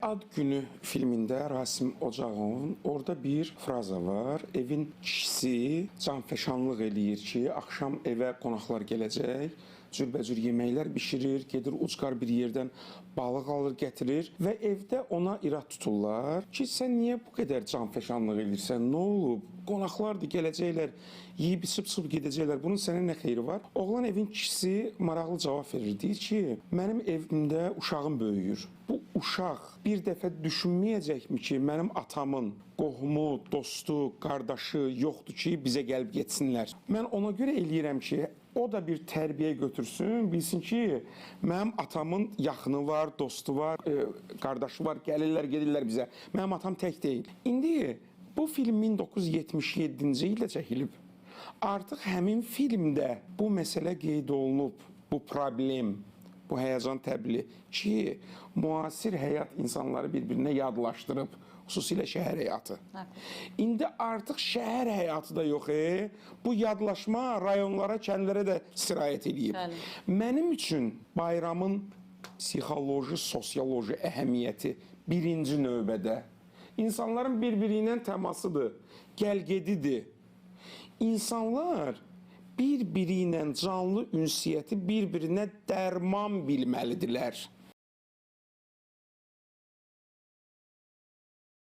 Ad günü filmində Rasim Ocağovun orada bir fraza var. Evin kişisi canfəşanlıq eləyir ki, axşam evə qonaqlar gələcək, cürbəcür yeməklər bişirir, gedir ucqar bir yerdən balıq alır, gətirir və evdə ona irad tuturlar ki, sən niyə bu qədər canfəşanlıq eləyirsən, nə olub? Qonaqlardır, gələcəklər, yeyib içib çıxıb gedəcəklər. Bunun sənə nə xeyri var? Oğlan evin kişisi maraqlı cavab verir. Deyir ki, mənim evimdə uşağım böyüyür. Bu uşaq bir dəfə düşünməyəcəkmi ki, mənim atamın qohumu, dostu, qardaşı yoxdur ki, bizə gəlib getsinlər. Mən ona görə eləyirəm ki, o da bir tərbiyə götürsün, bilsin ki, mənim atamın yaxını var, dostu var, qardaşı var, gəlirlər, gedirlər bizə. Mənim atam tək deyil. İndi bu film 1977-ci ildə çəkilib. Artıq həmin filmdə bu məsələ qeyd olunub, bu problem, bu həyəcan təbili ki, müasir həyat insanları bir-birinə yadlaşdırıb, xüsusilə şəhər həyatı. İndi artıq şəhər həyatı da yox, bu yadlaşma rayonlara, kəndlərə də sirayət eləyib. Bəli. Mənim üçün bayramın psixoloji, sosioloji əhəmiyyəti birinci növbədə insanların bir-biri ilə təmasıdır, gəl-gedidir. İnsanlar bir-biri ilə canlı ünsiyyəti bir-birinə dərman bilməlidirlər.